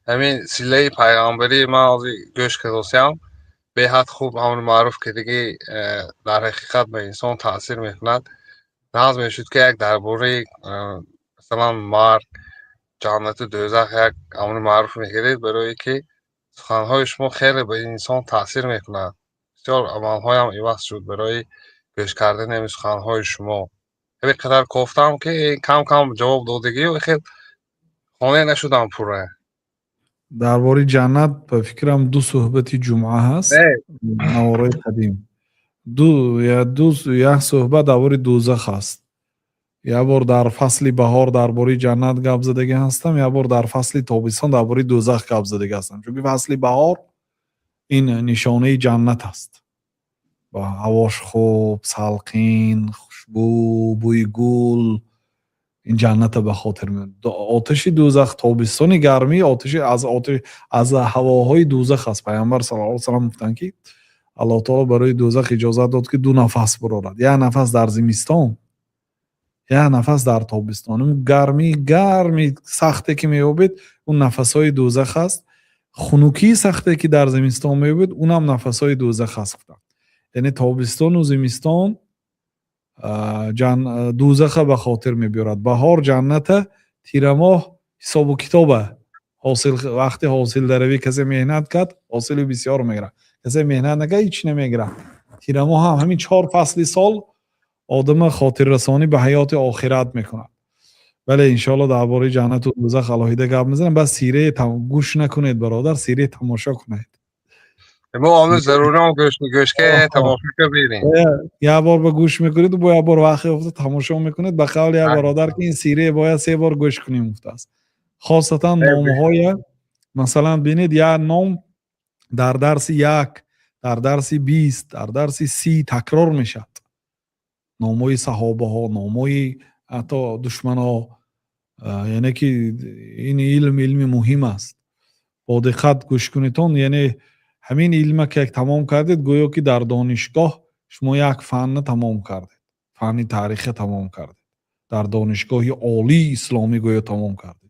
Ҳамин силаи пайғамбарӣ ман ҳозир гӯш кардосиям, беҳад хуб амри маъруф кардагӣ, дар ҳақиқат ба инсон таъсир мекунад. Нағз мешуд, ки як дар бораи, масалан, марг, ҷаннату дӯзах як амри маъруф мекардед, барое ки суханҳои шумо хеле ба инсон таъсир мекунад. Бисёр амалҳоям иваз шуд барои гӯш кардани ҳамин суханҳои шумо. Ҳамин қадар кофтам, ки кам кам ҷавоб додагию хел қонеъ нашудам пурра. Дар бораи ҷаннат, ба фикрам, ду суҳбати ҷумъа ҳаст, навораи қадим. Ду ду як суҳбат дар бораи дӯзах аст. Як бор дар фасли баҳор дар бораи ҷаннат гап задагӣ ҳастам, як бор дар фасли тобистон дар бораи дӯзах гап задагӣ ҳастам, чунки фасли баҳор ин нишонаи ҷаннат аст. Ҳавош хуб, салқин, хушбӯ, бӯи гул, ин ҷанната ба хотир меорад. Оташи дӯзах, тобистони гармӣ, оташи аз ҳавоҳои дӯзах аст. Пайғамбар саллаллоҳу алайҳи васаллам гуфтанд, ки Аллоҳ таоло барои дӯзах иҷозат дод, ки ду нафас бурорад: як нафас дар зимистон, як нафас дар тобистон. Гармии гарми сахте, ки меёбед, он нафасҳои дӯзах аст. Хунукии сахте, ки дар зимистон меёбед, унам нафасҳои дӯзах аст, гуфтанд. Яъне тобистону зимистон дӯзаха ба хотир мебиёрад, баҳор ҷанната, тирамоҳ ҳисобу китоба. Ҳосил, вақти ҳосилдаравӣ касе меҳнат кард, ҳосили бисёр мегирад, касе меҳнат накард, ҳеч намегирад. Тирамоҳ ҳам ҳамин чор фасли сол одама хотиррасонӣ ба ҳаёти охират мекунад. Бале, иншоалло, дар бораи ҷаннату дӯзах алоҳида гап мезанем. Бас сирае гӯш накунед, бародар, сирае тамошо кунед. Мо омӯз заруриам гӯшка тамошо кардем. Як бор ба гӯш мекунед, бо як бор вақт ёфта тамошо мекунед. Ба қавли як бародар, ки ин сирае бояд се бор гӯш кунем, гуфтааст. Хосатан номҳоя, масалан, бинед, як ном дар дарси як, дар дарси 20, дар дарси 30 такрор мешавад. Номҳои саҳобаҳо, номҳои ҳатто душманҳо. Яъне ки ин илм илми муҳим аст, бо диққат гӯш кунедон. Яъне ҳамин илма ки тамом кардед, гӯё ки дар донишгоҳ шумо як фанна тамом кардед, фанни таъриха тамом кардед, дар донишгоҳи олии исломӣ гӯё тамом кардед.